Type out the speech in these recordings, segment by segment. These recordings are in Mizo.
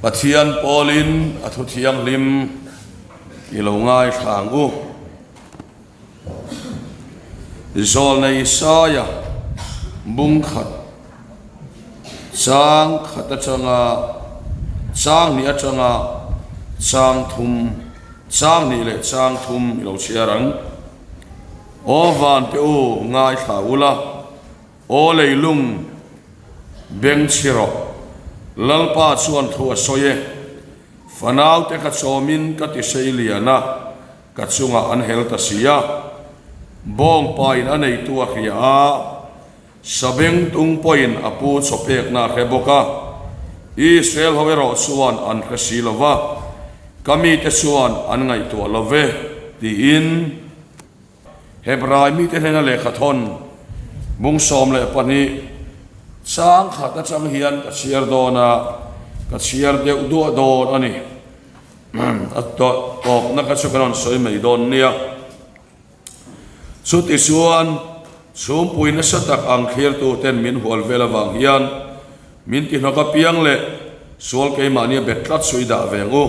Pathian pawlin a thu thianghlim i lo ngaithla ang u. Zawlnei Isaia bung khat chang khat atanga chang hnih atanga chang thum, chang hnih leh chang thum i lo chhiar ang. Aw vante u ngaithla ula, aw leilung beng chhi rawh, Lalpa chuan thu a sawi e, fanaute ka chawmin ka ti sei lian a, Ka chungah an hel ta si a, bawngpain a neitu a hria a, sabengtung pawhin a pu chaw pekna a hre bawk a. Israel ho erawh chuan an hre si lo va, ka mite chuan an ngaihtuah lo ve, tiin Hebrai mite hnena lehkha thawn bung 12 chang khat atang hian ka chhiar dawn a, ka chhiar deuh duah dawn a ni. A tawpna kha chu kan rawn sawi mai dawn nia. Chuti chuan chhungpui nasa tak ang thlirtu ten min hual vel avang hian min ti hnawk apiang leh sual keimahnia bet tlat chu i dah ve ang u.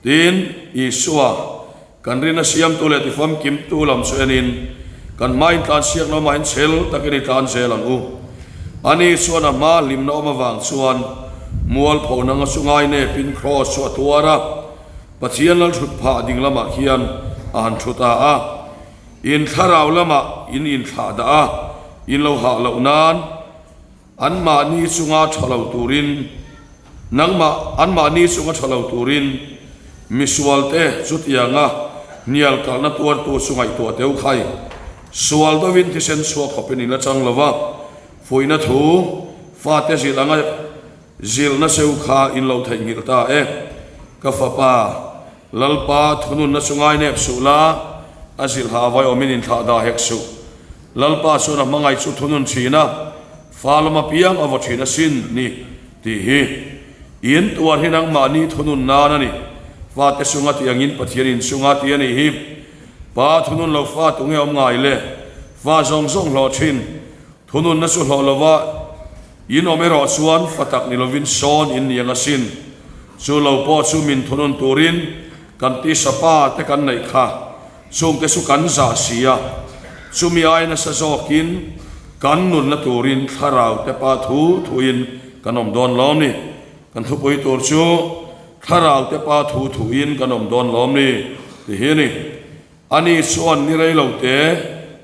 Tin, Isua kan rin a siamtu leh tifamkimtu lam chu enin kan hmain tlansiak lo mahin chhel takin i tlan zel ang u. Ani chuan a hma hlimna awm avang chuan mualpho nanga chu ngainepin kraws chu a tuar a, Pathian lal thut phah ding lamah khian a han thu ta a. In thlarau lamah in inthlah dah a, in lo hah loh nan anmahni chunga tha lo turin nangmah anmahni chunga tha lo turin misualte chutianga hnial kalhna tuartu chu ngaihtuah teu khai. Sual deuhin thisen chhuak khawpin in la chang lo va, fuihna thu fate zilh anga zilhna seu kha in lo theihnghilh ta e. Ka fapa, Lalpa thununna chu ngainep suh la, a zilha vai awmin inthlah dah hek suh. Lalpa chuan a hmangaih chu thunun thin a, fa lama piang a vaw thin asin ni tih hi. In tuar hi nangmahni thunun nan a ni. Fate chunga tih angin Pathian in chunga tih a nih hi. Pa thunun lo fa tunge awm ngai le? Fa zawng zawng hlawh thin. Thununna chu hlawh lova in awm erawh chuan fa tak ni lovin sawn in ni ang asin. Chu lo pawh chu min thunun turin kan tisa pa te kan neih kha. Chungte chu kan zah si a, chumi ai nasa zawkin kan nunna turin thlarau te pa thu thuin kan awm dawn lawm ni. Kan thupui tur chu Thlarau te pa thu thuin kan awm dawn lawm ni? Ti hi a ni. Ani chuan ni rei lo te,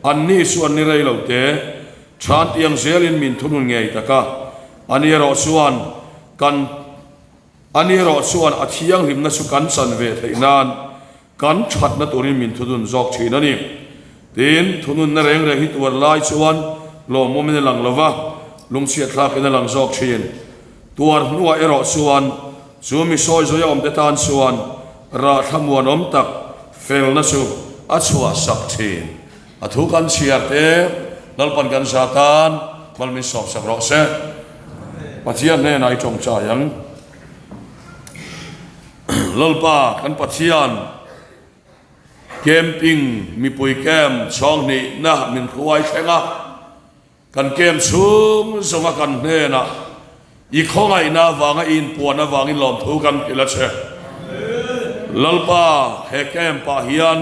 anni chuan ni rei lo te, than tiang zelin min thunun ngei tak a. Ani erawh chuan kan, ani erawh chuan a thianghlimna chu kan chan ve theih nan Kan thatna turin min thunun zawk thin a ni. Tin, thununna reng reng hi tuar lai chuan lawmawmin a lang lo va, lungchhiat thlakin a lang zawk thin. Tuar hnuah erawh chuan chu mi sawi zawia awmte tan chuan rah thlamuanawm tak felna chu a chhuahsak thin. A thu kan chhiar te Lalpan kan za tan mal min sawmsak rawh se. Pathian hnenah i tawngtai ang. Lalpa kan Pathian camping mipui camp chhawng hnihna min hruai thleng a, kan camp chhung zawnga kan hnenah i khawngaihna avanga i inpuan avangin lawmthu kan hrilh a che. Lalpa he camp ah hian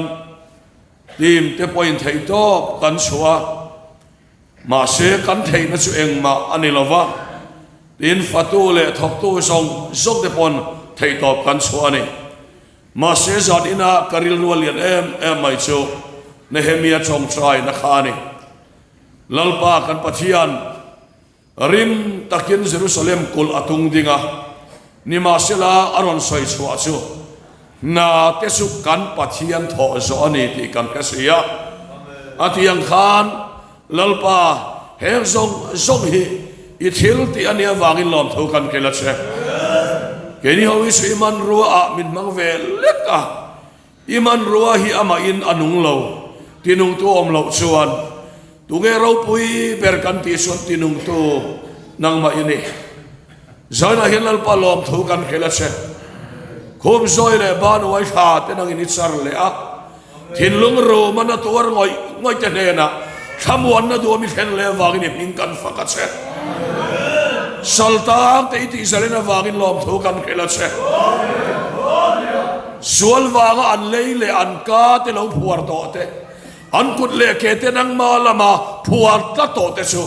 team te pawhin theihtawp kan chhuah a, Mahse, kan theihna chu engmah a ni lo va, tin fatu leh thawktu zawng zawng te pawn theihtawp kan chhuah a ni. Mahse, zan ina ka rilru a lian em em mai chu Nehemia tawngtaina kha a ni. Lalpa kan Pathian rim takin Jerusalem kulh a tung ding a, nimahsela a rawn sawi chhuah chu Hna te chu kan Pathian thawh zawh a ni tih kan hre si a. A ti ang khan, Lalpa, heng zawng zawng hi i thil tih a nih avangin lawmthu kan kil a che. Keini ho hi chu i hmanrua ah min hmang ve lek a, i hmanrua hi amahin a nung lo, tinungtu awm loh chuan tunge ropui ber kan tih chuan tinungtu nangmah i ni. Zainah hian Lalpa lawmthu kan hrilh a che. Khum zawi leh ban uai thla te nangin i char leh a. Thinlung ruma na tuar ngawih ngawih te hnenah thlamuanna duam i thlen leh vangin i hming kan fak a che. Sal tang te i tih zalen avangin lawmthu kan hrilh a che. Sual vanga an lei leh an ka te lo phuar tawh te, an kut leh ke te nangma lama phuar tlat tawh te chu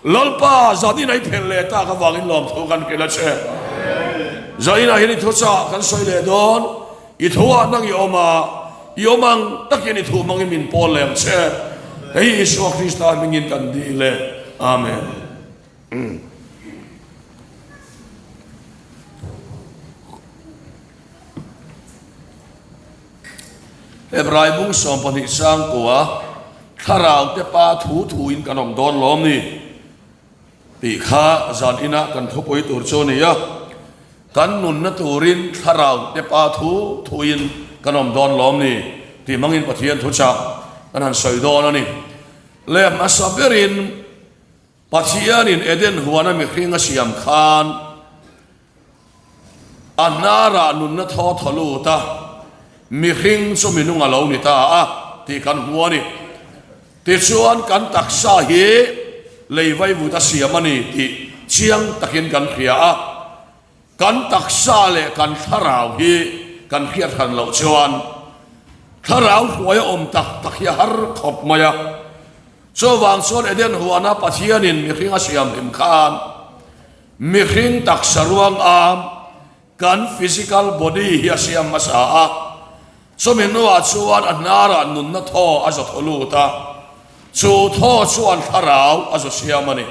Lalpa zanin a i phelh leh tak avangin lawmthu kan hrilh a che. Zaninah hian i thuchah kan sawi leh dawn. I tho ah nang i awm a, i awm ang takin i thu hmangin min pawl leh ang che. Hei hi Isua Krista hmingin kan dil e. Amen. Hebrai bung 12 sang kua thlarau te pa thu thu in kan awm dawn lawm ni. Tih kha zan inah kan thupui tur chu a ni a, kan nunna turin thlarau te pa thu thuin kan awm dawn lawm ni tih hmangin Pathian thuchah kan han sawi dawn a ni. Leh hmasa berin Pathianin Eden huana mihring a siam khan a hnarah nunna thaw thaw lut a, mihring chu minung a lo ni ta a tih kan hmu a ni. Tichuan kan taksa hi lei vaivut a siam a ni tih chiang takin kan hria a, kan taksa leh kan thlarau hi kan hriat hran loh chuan thlarau hruai a awm tak tak hi a har khawp mai a. Chuvang chuan Eden huana Pathianin mihring a siam hlim khan mihring taksa ruang am Kan physical body hi a siam hmasa a, chumi hnuah chuan a hnarah nunna thaw a zaw thaw lut a, chu thaw chuan thlarau a zaw siam a ni.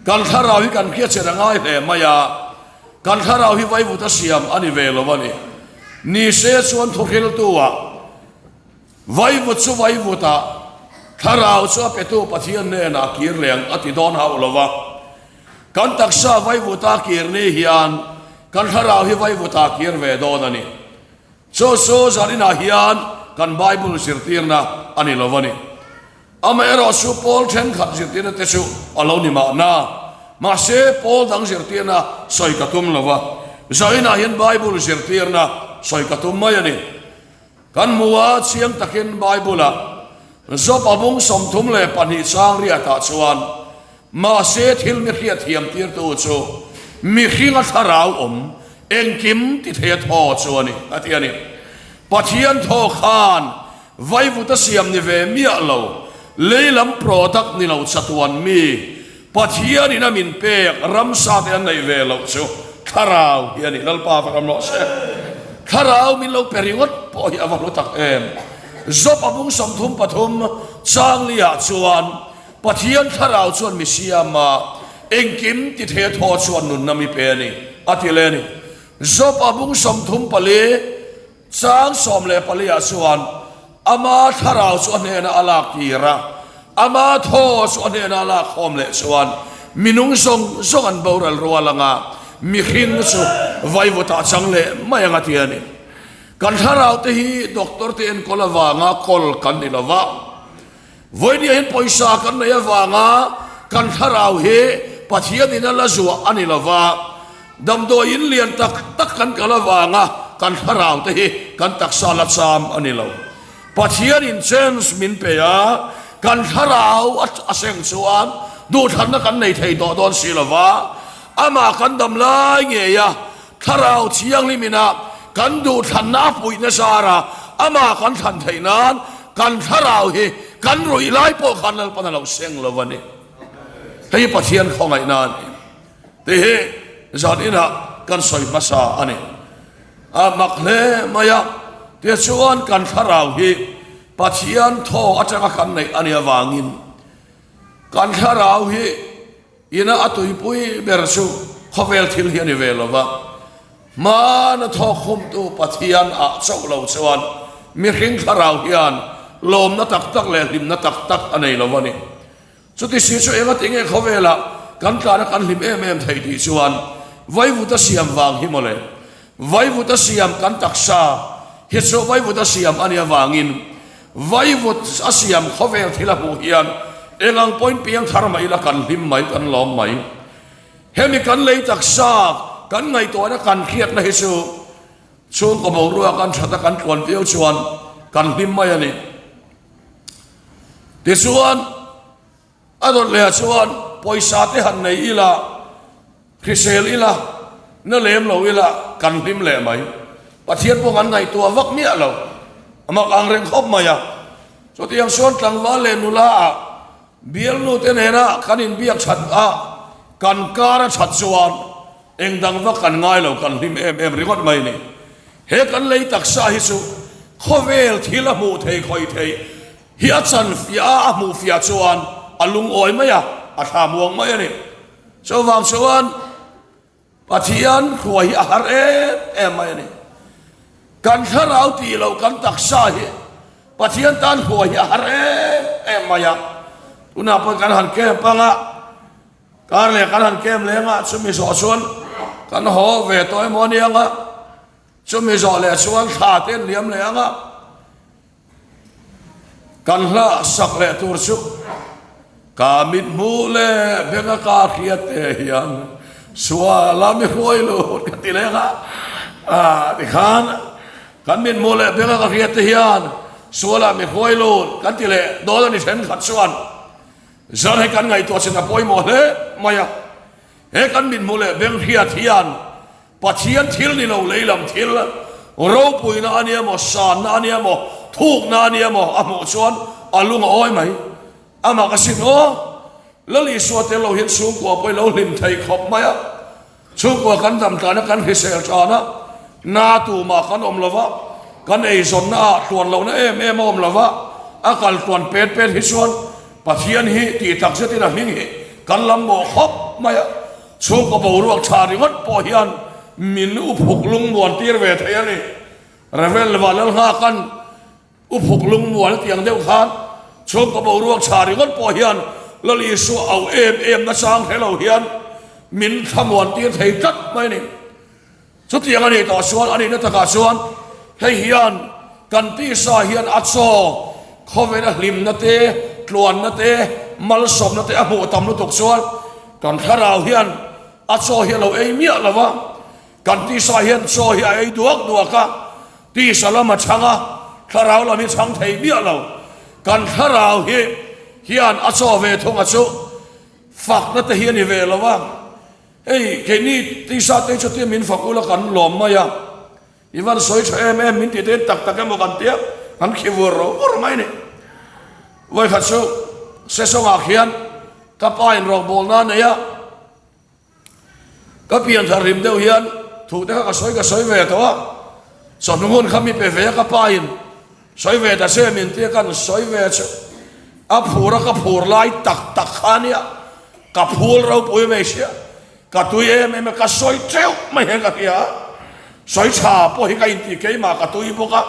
Kan thlarau hi kan hriatchen a ngai hle mai a, kan thlarau hi vaivut a siam a ni ve lo a ni. Ni se chuan thuhriltu-ah vaivut chu vaivutah thlarau chu a petu Pathian hnenah kir leng a ti dawn hauh lo va. Kan taksa vaivuta kir ni hian kan thlarau hi vaivuta kir ve dawn a ni. Chu chu zaninah hian kan Bible zirtirna a ni lo a ni. Amaherawh chu Paul thenkhat zirtirna te chu a lo ni mahna. Mahse Paul dang zirtirna sawi ka tum lo va, zaninah hian Bible zirtirna sawi ka tum mai a ni. Kan hmu a, chiang takin Bible-ah Job a bung 32 chang riatah chuan, Mahse thil mi hriat thiam tirtu chu mihringa thlarau awm engkim ti thei a thaw chu a ni, a ti a ni. Pathian thaw khan vaivut a siam ni ve miah lo, lei lam product ni lo chatuan mi Pathianin a min pek ramsa te an neih ve loh chu thlarau hi a ni. Lalpa va ram rawh se. Thlarau min lo pe ringawt pawh hi a va hlu tak em. Job a bung 33 changli-ah chuan Pathian thlarau chuan mi siam a, engkim ti thei a thaw chuan nunna mi pe a ni, a ti leh a ni. Job a bung 34 Chang 14 ah chuan ama thlarau chu a hnenah a lak tir a, ama thaw chu a hnenah a lak khawm leh chuan minung zawng zawng an boral rual anga mihring chu vaivutah chang leh mai anga ti a ni. Kan thlarau te hi doctor te enkawl avanga kawl kan ni lova, Vawinia hian pawisa kan nei avanga kan thlarau hi Pathianin a la zuah a ni lova, damdawi in lian tak tak kan kal avanga kan thlarau te hi kan taksa la cham a ni lo. Pathianin chance min pe a, kan thlarau a seng chuan duhthlanna kan nei thei tawh dawn si lova, amah kan dam lai ngei a, Thlarau Thianghlimina kan duhthlanna a puihna zara amah kan thlan theih nan kan thlarau hi kan ruih lai pawh khan Lalpan a lo seng lo a ni. Hei hi Pathian khawngaihna a ni. Tih hi zan inah kan sawi hmasa a ni. A mak hle mai a, tichuan kan thlarau hi Pathian thaw atanga kan neih a nih avangin kan thlarau hi Ina a tuipui ber chu khawvel thil hi a ni ve lo va, hmana thawk humtu Pathian ah chauh lo chuan mihring thlarau hian lawmna tak tak leh hlimna tak tak a nei lo a ni. Chuti si chu engati nge khawvelah kan tlana kan hlim em em thei tih chuan vaivut a siam vang hi mawle. Vaivut a siam kan taksa hi chu vaivut a siam a nih avangin Vaivut a siam khawvel thil a hmuh hian eng ang pawhin piang thar mai ila kan hlim mai, kan lawm mai. Hemi kan lei taksa, kan ngaihtuahna kan hriatna hi chu chhungkaw boruak an that a kan tluan viau chuan kan hlim mai a ni. Tichuan, A dawt leh ah chuan pawisa te han nei ila. Hrisel ila, na lem lo ila kan hlim leh mai. Pathian pawh kan ngaihtuah vak miah lo. A mak ang reng khawp mai a. Chutiang chuan tlangval leh nula ah bialnu te nena kan inbiak that a, kan kar a that chuan eng dang vak kan ngai lo, kan hlim em em ringawt mai ni. He kan lei taksa hi chu khawvel thil a hmuh thei khawih thei hi a chan fiah a, a hmuh fiah chuan a lungawi mai a, a thla muang mai a ni. Chuvang chuan Pathian hruai hi a har em em mai a ni. Kan thlarau tih loh kan taksa hi Pathian tan hruai hi a har em em mai a. Tunah pawh kan han camp anga, kar leh kan han camp leng a, chumi zawh chuan kan haw ve tawh emaw ania anga, chumi zawh leh chuan thla te an liam leh anga, Kan hla sak leh tur chu ka mit hmuh leh benga ka hriat te hian suala mi hruai lut ka ti leng a, tikhan kan mit hmuh leh benga ka hriat te hian suala mi hruai lut kan ti leh dawn a ni thenkhat chuan zar hi kan ngaihtuah chin a pawimawh hle mai a, he kan mit hmuh leh beng hriat hian Pathian thil ni lo lei lam thil ropuina a nia maw, sanna a nia maw, thukna a nia maw a hmuh chuan a lung a awi mai. Amah ka sin aw, Lal Isua tel lo hian chhungkua pawh i lo hlim thei khawp mai a. Chhungkua kan dam tana kan hrisel tana na tumah kan awm lo va, kan eizawnna ah tluan lohna em em a awm lo va, a kal tluan pet pet hi chuan Pathian hi tih tak zetin a hming hi kan lam mawh khawp mai a. Chhungkaw boruak tha ringawt pawh hian min uphuk lungmuan tir ve thei a ni. Rev. Vanlalnghakan uphuk lungmuan a tiang deuh khan chhungkaw boruak tha ringawt pawh hian Lal Isua auh em em nachang hre lo hian min thlamuan tir thei tlat mai a ni. Chutiang a nih tawh chuan a nihna takah chuan hei hian kan tisa hian a chaw khawvela hlimna te, tluanna te, malsawmna te a hmuh tam lutuk chuan kan thlarau hian a chaw hi a lo ei miah lo va, kan tisa hian chaw hi a ei duak duak a, tisa lam a chhang a, thlarau lam hi chhang thei miah lo. Kan thlarau hi hian a chaw ve thung a chu fakna te hi a ni ve lo va. Hei, keini tisa te chutia min fak ula kan lawm mai a, i van sawi tha em em min ti te tak tak emaw kan tia, kan khi vur ro vur mai ni. Vawikhat chu Sesawngah khian ka pa in rawngbawl na nei a, ka pian thar hlim deuh hian thu te kha ka sawi ka sawi ve tawh a, chawhnu hun kha mi pe ve a ka pa in sawi ve ta che min tia kan sawi ve chu a phur a ka phur lai tak tak kha nia. Ka phul ropui mai sia, ka tui em em a, ka sawi teuh mai hian ka hria a, sawi tha pawh hi ka inti keimah ka tui bawk a,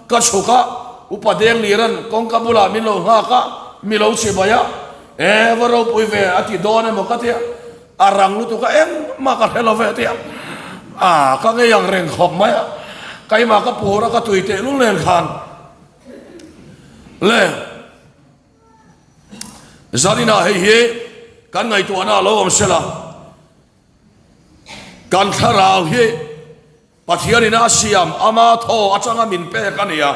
ka chhuk a, Upa Dengniran kawngka bulah min lo nghak a, mi lo chi mai a, e va ropui ve a ti dawn emaw ka tia, a rang lutuk a engmah ka hre lo ve a tia, a ka ngei ang reng khawp mai a, keimah ka pur a ka tui tehlul nen khan le. Zaninah hei hi kan ngaihtuahna a lo awm sela, kan thlarau hi Pathianin a siam ama thaw atanga min pek a ni a,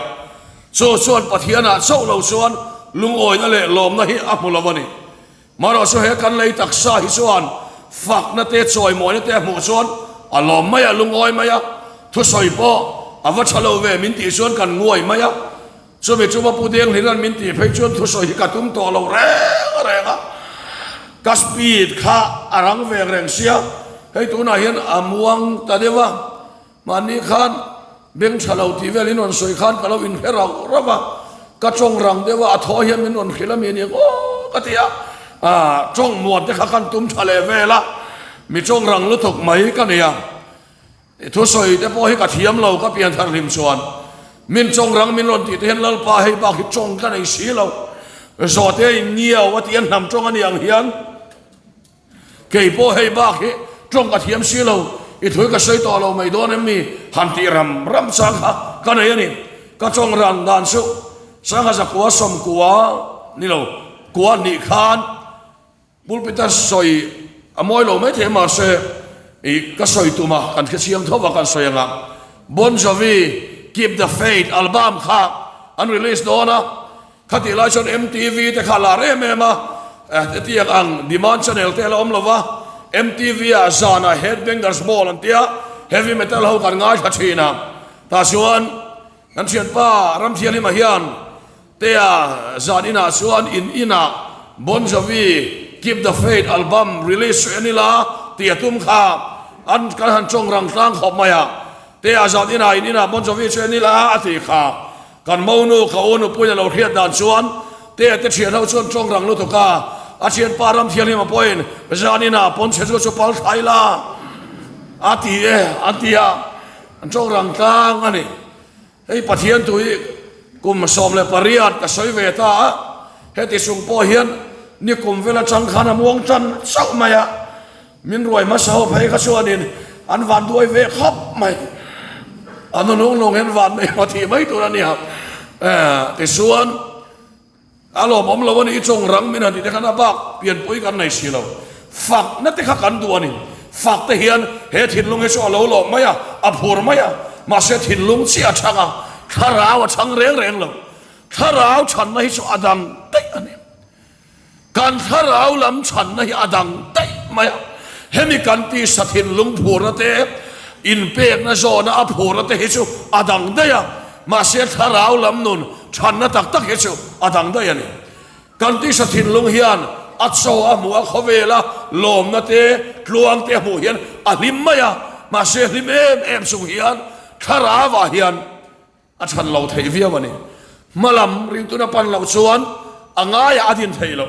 chu chuan Pathianah chauh lo chuan lungawina leh lawmna hi a hmu lo a ni. Marawh chu he kan lei taksa hi chuan fakna te chawimawina te a hmuh chuan a lawm mai a, lungawi mai a, thusawi pawh a va tha lo ve min tih chuan kan nguai mai a. Chumi chu va pu deng hlir min tih phei chuan thusawi hi ka tum tawh lo reng reng a, ka speed kha a rang ve reng sia, hei tunah hian a muang ta deuh a, mahni khan beng tha lo tih vel in rawn sawi khan ka lo inhre rauh rauh a, ka tawng rang deuh a, a thaw hian min rawn hrilh a mi aniang aw ka ti a, ah tawng muan te kha kan tum tha leh vel a, mi tawng rang lutuk mai ka ni a. I thusawi te pawh hi ka thiam lo, ka pian thar hlim chuan min chawng rang min rawn tih te hian Lalpa hei bak hi chawng ka nei si lo, zawhte a in ngiau a tih a hnam tawng a ni ang hian kei pawh hei bak hi tawng ka thiam si lo, i thui ka sawi tawh lo mai dawn em mi han tih ram ram chang kha ka nei a ni. Ka chawng rang dan chu sangha zakua sawmkua ni lo kua hnih khan Pulpit a sawi a mawi lo mai thei mahse i ka sawi tum a kan hrechiang tho a kan sawi anga Bon Jovi Keep the Faith album kha an release dawn a khatih lai chuan MTV te kha lar em em a hetiang ang demand channel te a la awm lo va. MTV ah zanah Headbangers Ball an tia, heavy metal ho kan ngaithla thin a. Tah chuan kan thianpa Ramthianghlimah hian Tea zan inah chuan in inah Bon Jovi Keep the Faith album release chu en ila tih a tum kha an kan han tawng rang tlang khawp mai a. Tea zan inah in inah Bon Jovi chu en ila a tih kha kan monu ka u nupuiin a lo hriat dan chuan Tea te thian ho chuan tawng rang lutuk a, a thianpa Ramthianghlim a pawhin zan inah pawnchhe chu chu pal thla ila a ti e an ti a, an tawng rang tlang a ni. Hei Pathian thu hi kum 18 ka sawi ve ta a, heti chung pawh hian ni kum vel atang khan a muang tan chauh mai a, min ruai hmasa ho phei kha chuanin an van duai ve khawp mai, a hnunung lung hian van nei hma thih mai tur a nia, tichuan. A lawmawm lo a ni, i chawng rang min han tih te khan a bak pianpui kan nei si lo. Fakna te kha kan duh a ni. Fak te hian he thinlung hi chu a lo lawm mai a, a phur mai a, mahse thinlung chiah a chhang a, thlarau a chhang reng reng lo. Thlarau chhanna hi chu a dang daih a ni. Kan thlarau lam chhanna hi a dang daih mai a. Hemi kan tisa thinlung phurna te, inpekna zawna a phurna te hi chu a dang daih a. Mahse thlarau lam nun thanna tak tak hi chu a dang daih a ni. Kan tisa thinlung hian a chaw a hmuh a, khawvela lawmna te, tluang te a hmuh hian a hlim mai a, mahse hlim em em chung hian thlarauah hian a than lo theih viau a ni. Hmalam ringtuna pan loh chuan a ngaiah a din theih loh.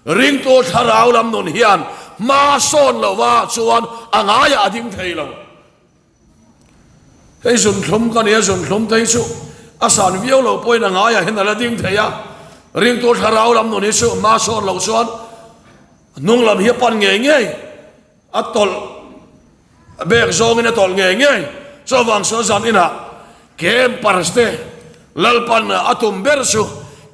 Ringtu thlarau lam nun hian hma sawn lohva chuan a ngaiah a ding thei lo. Hei zunthlum ka nia, zunthlum te hi chu a san viau lo pawhin a ngaiah hian a la ding thei a, ringtu thlarau lam nun hi chu hma sawn loh chuan hnung lam hi a pan ngei ngei, a tawlh bek zawngin a tawlh ngei ngei. Chuvang chuan zan inah Campers te Lalpan a tum ber chu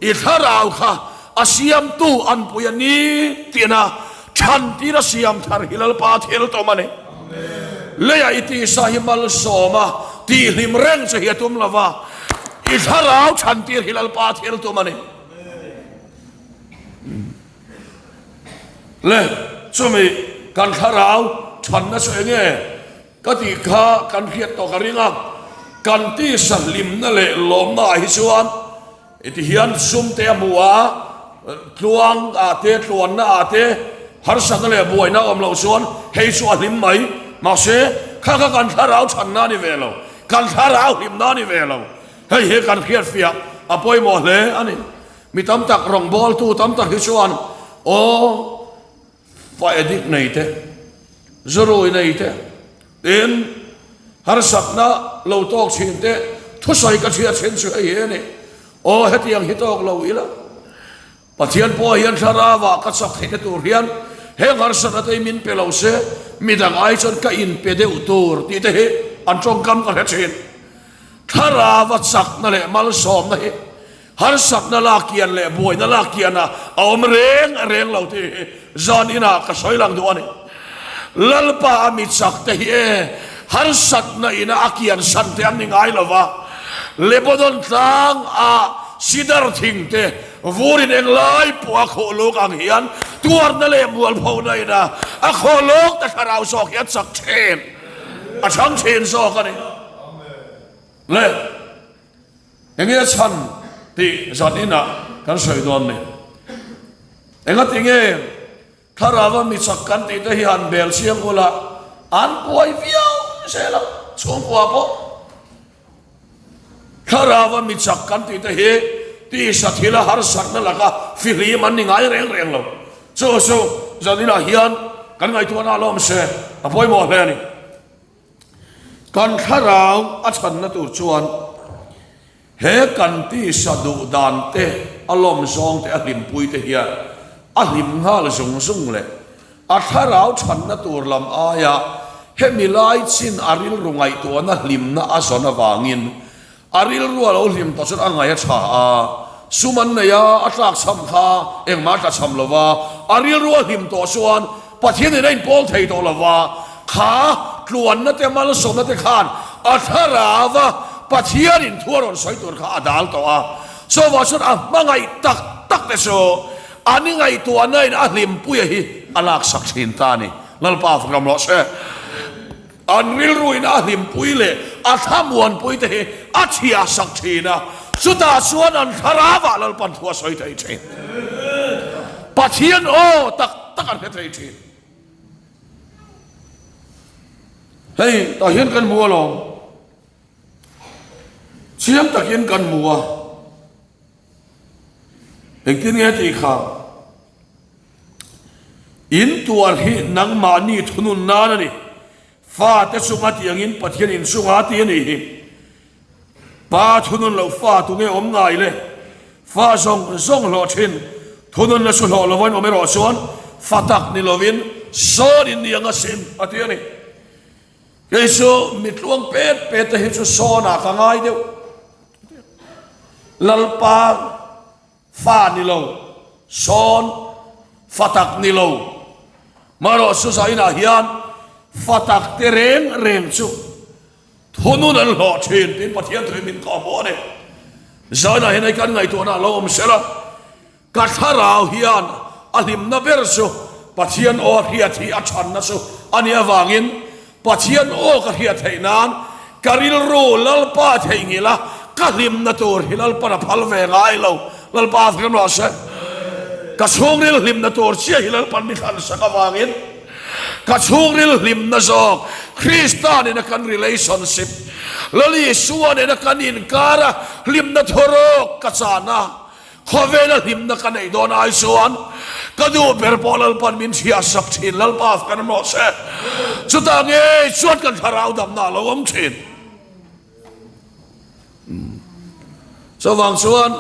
i thlarau kha a siamtu an pui a ni tihna chhantir a siam thar hi Lalpa thil tum a ni. Leiah i tisa hi malsawm a tihhlim reng che hi a tum lo va, i thlarau chhantir hi Lalpa thil tum a ni. Le chumi kan thlarau chhanna chu enge? Ka tih kha kan hriat tawh ka ring a, kan tisa hlimna leh lawmna ah hi chuan iti hian sum te a hmu a, tluang ah te, tluanna ah te, harsatna leh buaina a awm loh chuan hei chu a hlim mai. Mahse, kha kha kan thlarau chhanna a ni ve lo, kan thlarau hlimna a ni ve lo. Hei hi kan hriatfiah a pawimawh hle a ni. Mi tam tak rawngbawltu tam tak hi chuan aw, Fa addict nei te, zurui nei te, tin harsatna lo tawk thin te thusawi ka hriat thin chu hei hi a ni. Aw hetiang hi tawk lo ila, Pathian pawh hian thlarauah ka chak theihna tur hian heng harsatna te hi min pe lo se, midang ai chuan ka inpe deuh tur tih te hi an tawngkam ka hre thin. Thlarauva chakna leh malsawmna hi Harsatna lak kian leh buaina lak kian ah a awm reng reng lo tih hi zan inah ka sawi lang duh a ni. Lalpa a mi chak te hi e harsatna ina a kian san te an ni ngai lo va, Lebanon tlang ah sidar thing te vurin englai pawh a khawh lawk ang hian tuarna leh mualphona ina a khawh lawk ta thlarau zawk hi a chak thin, a chhang thin zawk a ni. Le. Enge a chhan tih zan inah kan sawi dawn ni. Engati nge thlarau a mi chak kan tih te hi han bel chiang ula an buai viau zel a, chhungkua pawh thlarau a mi chak kan tih te hi tisa thila harsatna laka fihlim an ni ngai reng reng lo. Chu chu zan inah hian kan ngaihtuahna a lawm se a pawimawh hle a ni. Kan thlarau a chhanna tur chuan he kan tisa duh dan te, a lawm zawng te, a hlimpui te hian a hlim nghal zung zung leh a thlarau chhanna tur lam aia hemi lai chin a rilru ngaihtuahna hlimna a zawn avangin A rilru a lo hlim tawh chuan a ngaih a tha a, sum an nei a, a tlak chham kha engmah a tla chham lo va, a rilru a hlim tawh chuan Pathianin a inpawl thei tawh lo va, kha tluanna te malsawmna te khan a thlarau a, Pathianin thu a rawn sawi tur kha a dal tawh a, chuvang chuan a hmangaih tak tak te chu an ngaihtuahna in a hlimpuia hi a laksak thin ta a ni. Lalpa fak ram rawh se. An rilruin a hlimpui leh a thlamuanpui te hi a chhia sak thin a, chutah chuan an thlarauah Lalpan thu a sawi thei thin. Pathian aw tak tak an hre thei thin. Hei tah hian kan hmu alawm. Chiang takin kan hmu a. Engtin nge tih kha? In tuar hi nangmahni thunun nan a ni. Fate chunga tih angin Pathian in chunga tih a nih hi. Pa thunun loh fa tu nge awm ngai le? Fa zawng zawng hlawh thin, thununna chu hlawh lovin awm erawh chuan fa tak ni lovin sawn in ni ang asin a ti a ni. Kei chu mitluang pet pet te hi chu sawnah ka ngai deuh. Lalpa fa ni lo, sawn fa tak ni lo. Marawh chu zainah hian fa tak te reng reng chu thunun an hlawh thin tiin Pathian thuin min kawhhmuh a ni. Zainah hian hei kan ngaihtuahna a lo awm sela. Ka thlarau hian a hlimna ber chu Pathian aw a hriat hi a chhanna chu a nih avangin Pathian aw ka hriat theih nan ka rilru Lalpa theihnghilh a, ka hlimna tur hi Lalpan a phal ve ngai lo. Lalpa a hlim rawh se. Ka chhungril hlimna tur chiah hi Lalpan mi thlansak avangin ka chhungril hlimna zawk Krista nena kan relationship, Lal Isua nena kan inkara hlimna thawrawk ka chan a, Khawvela hlimna ka neih dawn ai chuan ka duh ber pawh Lalpan min chhiah sak thin, Lalpa kan rawh se. Chutah ngei chuan kan thlarau damna a lo awm thin. Chuvang chuan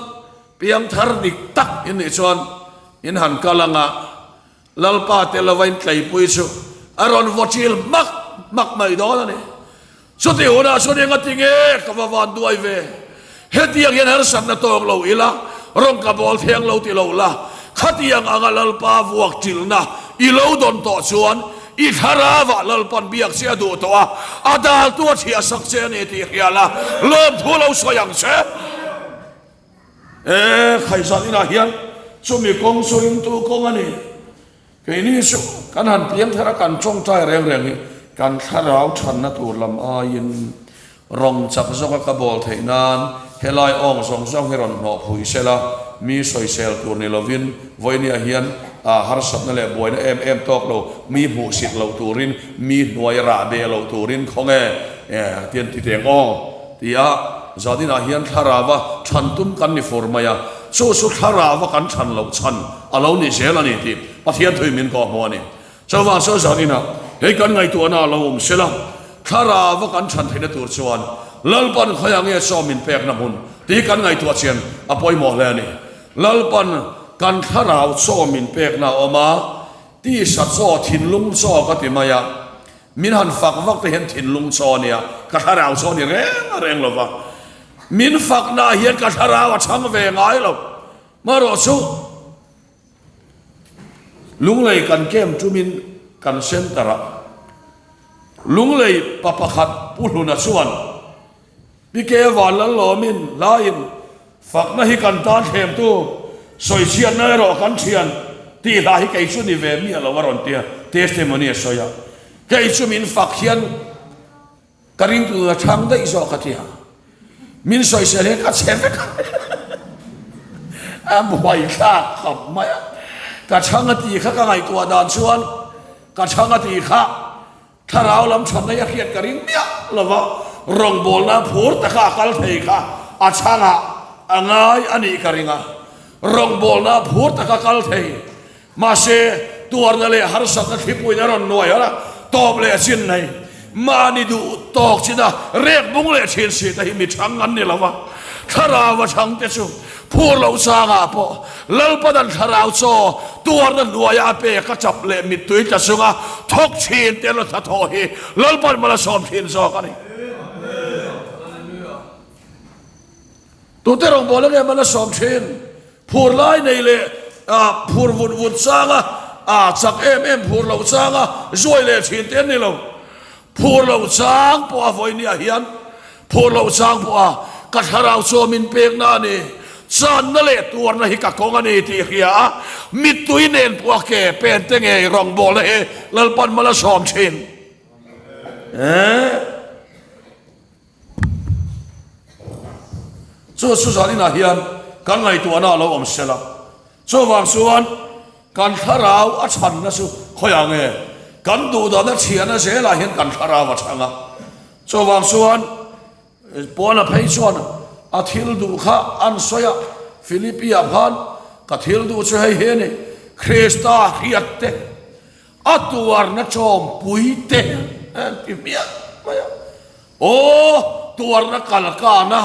piangthar dik tak in nih chuan in han kal anga Lalpa te lova in tleipui chu a rawn vaw ṭil hmak hmak mai dawn a ni. Chutih hunah chuan eng a ti nge ka va van duai ve? Hetiang hian harsatna tawk lo ila, rawn ka bawl thiang lo ti lo la, khatiang anga Lalpa vuak ṭilna i lo dawn tawh chuan i thlarauah Lalpan biak che a duh tawh a, a daltu a chhiah sak che a ni tih hria la, lawmthu lo sawi ang che. E, khaizan inah hian chumi kawng chu ringtu kawng a ni. Keini chu kan han piang thar a, kan tawngtai reng reng hi kan thlarau thanna tur lam aiin rawng chak zawka ka bawl theih nan helai awng zawng zawng hi rawn hnawh phui sela, mi sawisel tur ni lovin vawinia hian harsatna leh buaina em em tawk lo, mi hmuhsit loh turin, mi hnuai rah beh loh turin khawnge tian ti teng aw. Tia zaninah hian thlarauva chhan tum kan ni fur mai a, chu chu thlarauva kan chhan loh chhan a lo ni zel a ni tih Pathian thui min kawhhmuh a ni. Chuvang chuan zaninah hei kan ngaihtuahna a lo awm sela, thlarauva kan chhan theihna tur chuan Lalpan khawiah nge chaw min pekna hmun tih kan ngaihtuah chian a pawimawh hle a ni. Lalpan kan thlarau chaw min pekna a awm a, tisa chaw, thinlung chaw ka ti mai a, Min han fak vak te hian thinlung chaw a nia, ka thlarau chaw a ni reng reng lo va. Min faknaah hian ka thlarau a chhang ve ngai lo. Marawh chu Lunglei kan camp tumin kan centre ah Lunglei pa pakhat Pu Hluna chuan PK Vanlalawmin hlaiin fakna hi kan tan thlemtu sawichhiatna erawh kan thian tih hla hi kei chu ni ve miah lo a rawn tia testimony a sawi a, kei chu min fak hian ka ringtu a chhang daih zawk a tia, min sawisel hian ka chhe vek a, a buaithlak khawp mai a, ka chhang a tih kha ka ngaihtuah dan chuan ka chhang a tih kha. Thlarau lam thatna hi a hriat ka ring miah lo va, rawngbawlna phur taka a kal thei kha a chhangah a ngai a nih ka ring a. Rawngbawlna phur taka kal thei, mahse tuarna leh harsatna thlipuiin a rawn nuai harh a, tawp leh chin nei, mahni duh tawk china rek bung leh thin si te hi mi chhang an ni lo va. Thlarau a chhang te chu Phur loh changah pawh Lalpan an thlarau chaw tuarna hnuaia a pek a chap leh mittui tla chunga thawk thin te la hnathawh hi Lalpan mal a sawm thin zawk a ni. Tute rawngbawlna nge mal a sawm thin? Phur lai nei leh phur vut vut changa chak em em phur loh changa zuai leh thin te an ni lo. Phur lo chang pawh a vawinia hian phur lo chang pawh a ka thlarau chaw min pekna a ni. Channa leh tuarna hi ka kawng a ni tih hria a, mittui nen pawh a ke pen te ngei rawngbawlna hi Lalpan mal a sawm thin. Chu chu zan inah hian kan ngaihtuahna a lo awm sel a, chuvang chuan kan thlarau a chhanna chu khawiah nge kan duhdahna thiahna zelah hian kan thlarau a chhang a, chuvang chuan Paula phei chuan a thil duh kha an sawi a, Philippi-ah khan ka thil duh chu hei hi a ni, Krista hriat te, a tuarna chawmpui te an ti hmiah mai a. Aw, tuarna kalkana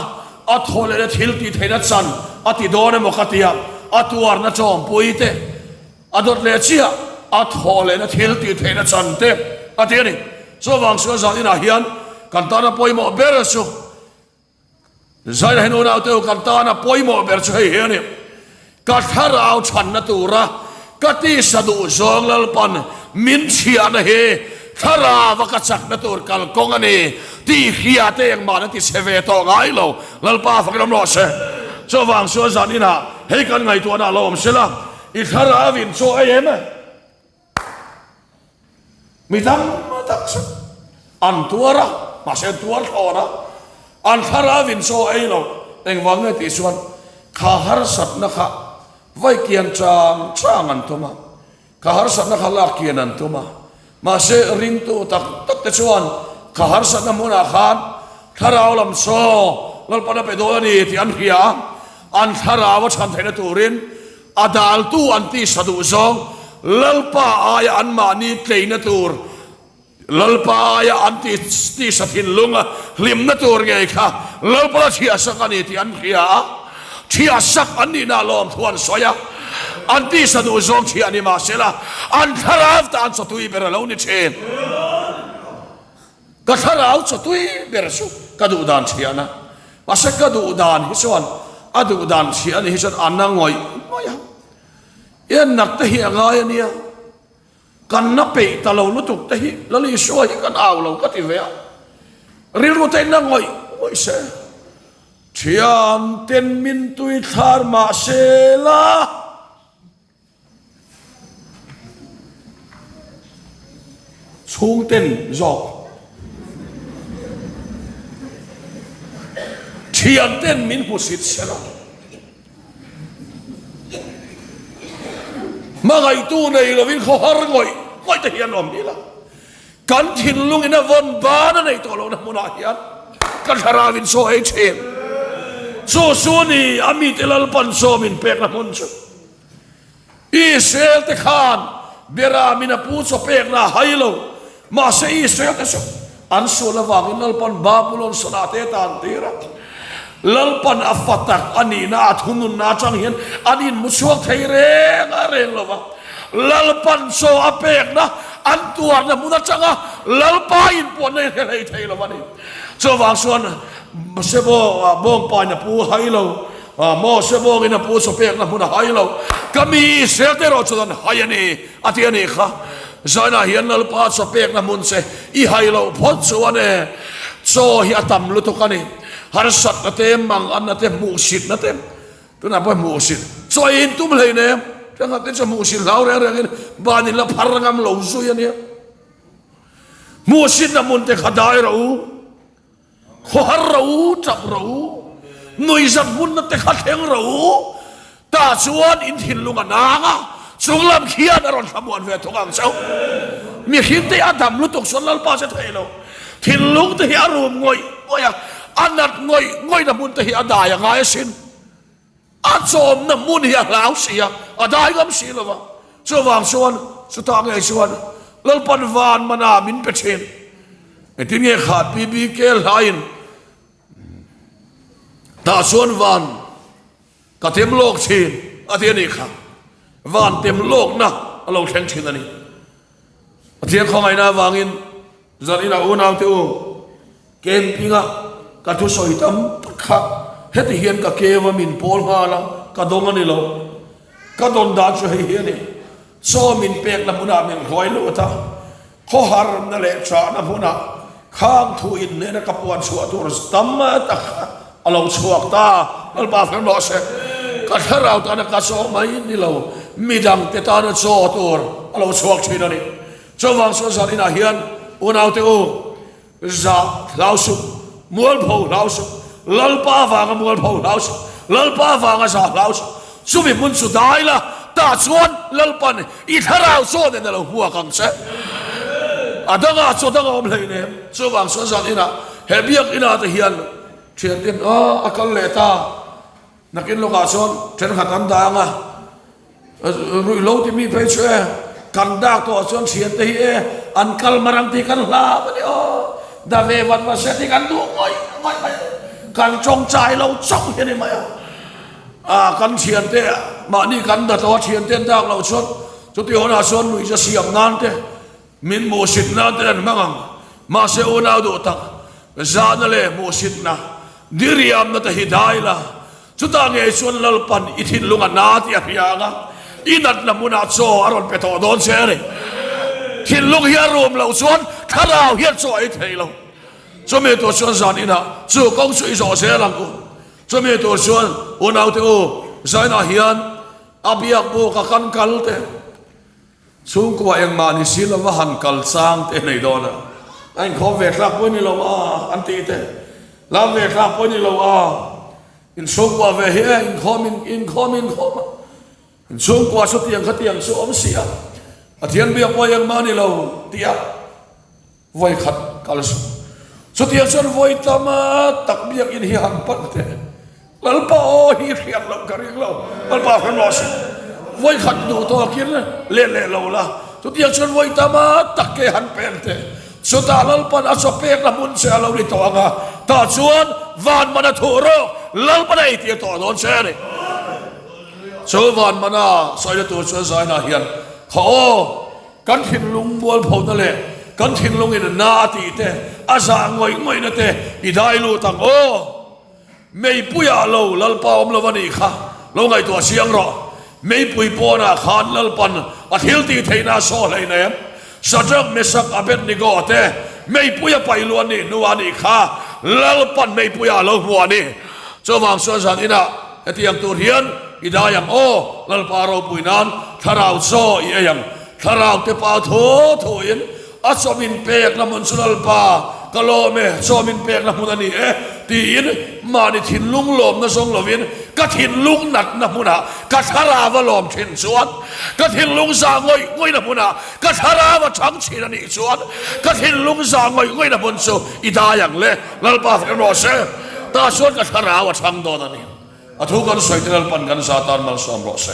a thaw lehna thil tih theihna chan a ti dawn emaw ka ti a, a tuarna chawmpui te, a dawt leh chiah a thaw lehna thil tih theihna chan te a ti a ni. Chuvang chuan zan inah hian kan tana pawimawh ber chu Zaina hian unaute u kan tana pawimawh ber chu hei hi a ni. Ka thlarau chhanna tura ka tisa duh zawng Lalpan min chhiahna hi thlarava ka chakna tur kalkawng a ni tih hria te engmah na ti chhe ve tawh ngai lo. Lalpa fakin awm rawh se. Chuvang chuan zan inah hei kan ngaihtuahna a lo awm sela i thlarau in chaw ei em? Mi tam tak chu an tuar a, mahse an tuar thlawn a, an thlarau in chaw ei lo. Engvang nge tih chuan kha harsatna kha vai kian chang chang an tum a, kha harsatna kha lak kian an tum a, mahse ringtu tak tak te chuan kha harsatna hmunah khan thlarau lam chaw Lalpan a pe dawn a ni tih an hria a, an thlarau a chhan theihna turin A daltu an tisa duh zawng Lalpa aia anmahni tleina tur, Lalpa aia an tisa thinlunga hlimna tur ngei kha Lalpa la chhiahsak a ni tih an hria a, chhiahsak an nihna lawmthu an sawi a, an tisa duh zawng chhiah ni mahsela an thlarau tan chawtui ber a lo ni thin. Ka thlarau chawtui ber chu ka duh dan chhiahna, mahse ka duh dan hi chuan a duh dan chhiah a nih hi chuan a na ngawih ngawih a, en nak te hi a ngai a nia, kan na peih ta lo lutuk te hi Lal Isua hi kan au lo ka ti ve a, rilru te in na ngawih ngawih se, thian ten min tui thlar mahse la. Chhungten zawk thianten min hmusit se lo. Hmangaihtu nei lovin khawhar ngawih ngawih te hian awm ila. Kan thinlungin a vawn ban a nei tawh lohna hmunah hian ka thlarau in chaw ei thin. Chu chu a ni a mite Lalpan chaw min pekna hmun chu. Israel te khan Beramin a pu chaw pekna a hai lo. Mahse Israel te chu an sual avangin Lalpan Babulon sanah te a tan tir a. Lalpan a fa tak a nihna a thununna atang hian an inhmu chhuak thei reng a reng lo va. Lalpan chaw a pekna an tuarna hmun atanga Lalpa inpuanna hi hre hlei thei lo a ni. Chuvang chuan Mose bawngpain a pu hai lo, Mose bawngin a pu chaw pekna hmun a hai lo, ka mi Israel te erawh chuan an hai a ni a ti a nih kha. Zainah hian Lalpa chaw pekna hmun che i hai loh phawt chuan e, chaw hi a tam lutuk a ni. Harsatna te, manganna te, hmuhsitna te, Tunah pawh hmuhsit chaw ei in tum hlei nem, thenkhat te chu hmuhsit hlau reng rengin ban in la phar ngam lo zui a nia. Hmuhsitna hmun te kha dai rawh u, khawhar rawh u, tap rawh u, nuihzat hmunna te kha thleng rawh u, tah chuan in thinlung a nang a, chung lam khian a rawn thlamuan ve thung ang chauh. Mihring te hi a dam lutuk chuan Lalpa che thei lo, thinlung te hi a rum ngawih ngawih a, A nat ngawih ngawihna hmun te hi a dai a ngai asin. A chawmna hmun hi a hlau si a, a dai ngam si lo va. Chuvang chuan chutah ngei chuan Lalpan van mana min pe thin. Engtin nge kha PBK hlaiin tah chuan van ka tem lawk thin a ti a nih kha. Van tem lawkna a lo thleng thin a ni. Pathian khawngaihna avangin Zan inah unaute u, camping-a ka thusawi tam tak kha heti hian ka keu a min pawl nghal a, ka dawng a ni lo. Ka dawn dan chu hei hi a ni, chaw min pekna hmunah min hruai lut a, khawharna leh chahna hmunah khang thu innehna ka puan chhuah tur tam tak kha a lo chhuak ta. Lalpa fel rawh se. Ka thlarau tana ka chaw mai ni lo, midangte tana chaw tur a lo chhuak thin a ni. Chuvang chuan zan inah hian unaute u, Zah hlau suh, mualpho hlau suh, Lalpa avanga mualpho hlau suh, Lalpa avanga zah hlau suh. Chumi hmun chu dai la, tah chuan Lalpan i thlarau chaw nen a lo hmuak ang che. A dangah chaw dang a awm hleinem. Chuvang chuan zan inah he biak inah te hian thianten a kal leh ta. Nakin lawkah chuan thenkhat an dah ang a, ruihhlo timi phei chu e, kan dak tawhah chuan thiante hi e, an kal mar ang tih kan hlau a ni aw, da ve vat vat se tih kan duh ngawih ngawih mai a, kan tawngtai lo chauh hi a ni mai a, ah kan thiante mahni kan da tawh a thiante an dak loh chuan chuti hunah chuan nuihza siam nan te min hmuhsit nan te an hmang ang, mahse unau duh tak zahna leh hmuhsitna Diriamna te hi dai la, chutah ngei chuan Lalpan i thinlung a na tih a hria ang a, i natna hmunah chaw a rawn pe tawh dawn che a ni. Thinlung hi a rum loh chuan thlarau hian chaw a ei thei lo. Chumi tur chuan zan inah chu kawng chu i zawh zel ang u. Chumi tur chuan unaute u, zainah hian a biak buk a kan kal te. Chhungkua engmah ni si lova han kal chang te nei dawn a, a inkhawm ve thlak pawh ni lo a an tih te, lam ve thlak pawh ni lo a, inchhungkua ve hi e inkhawm in inkhawm inkhawm a, inchhungkua chu tiang kha tiang chu awm si a, Pathian biak pawh engmah ni lo tih a. Vawi khat kal suh. Chutiang chuan vawi tam a tak biakinn hi han pan teh. Lalpa aw hi hriat loh ka ring lo. Lalpa hre rawh se. Vawi khat duh tawkin let leh lo la. Chutiang chuan vawi tam a tak ke han pen teh. Chutah Lalpan a chaw pekna hmun che a lo ni tawh ang a. Tah chuan van mana thuh rawk Lalpan a eitir tawh dawn che a ni. Chu van mana sawina tur chuan zainah hian khaw aw. Kan thinlung mualphona leh kan thinlungin na a tih te, a zah ngawih ngawihna te i dai lut ang aw. Meipuiah lo Lalpa awm lo a nih kha, lo ngaihtuah chiang rawh. Meipui pawnah khan Lalpan a thil tih theihna a saw hlein em? Shadrach, Meshach, Abednego te meipui a paih luh a nih hnu a nih kha Lalpan meipuiah a lo hmu a ni. Chuvang chuan zan inah hetiang tur hian i dai ang aw, Lalpa ropui nan thlarau chaw i ei ang. Thlarau te pa thaw thawin a chaw min pekna hmun chu Lalpa ka lawm e, chaw min pekna hmun a ni e tiin mahni thinlung lawmna zawng lovin ka thinlung natna hmunah ka thlarau a lawm thin chuan ka thinlung zah ngawih ngawihna hmunah ka thlarau a chang thin a nih chuan ka thinlung zah ngawih ngawihna hmun chu i dai ang le Lalpa fak rawh se tah chuan ka thlarau a chang dawn a ni. A thu kan sawi te Lalpan kan za tan malsawm rawh se.